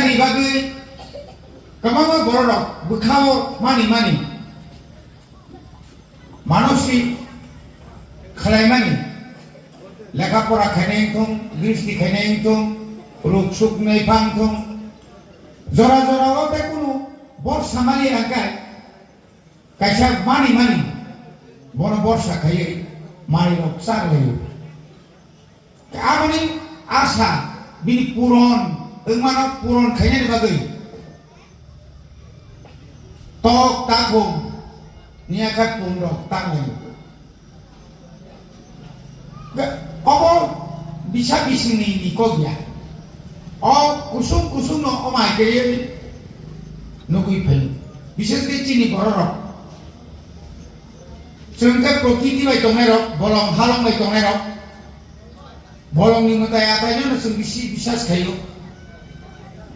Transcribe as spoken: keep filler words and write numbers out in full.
Ni bagwi kwbangma bororok bwkhao mani mani, manosi khwlaimani, lekha pora khainai wngthung, gristi khainai wngthung, ruk suk nai phang thung, jora jora o tei kunu borsa mali rangkhe kaisa mani mani bono borsa khaiwi mali rok chak laio. Aboni asa bini puron wngmano puron khainani bagwi tok takhum niyakat pun rok tanglai. Obo bisa bisingni ni kok ya. O kusung kusung no omai kaiwi nugwi phaio. Bises khe chini bororok. Chwng khe prokriti bai tongnairok, bolong halong bai tongnairok. Bolongni mwtai ataino chwng bisi bisas khaio.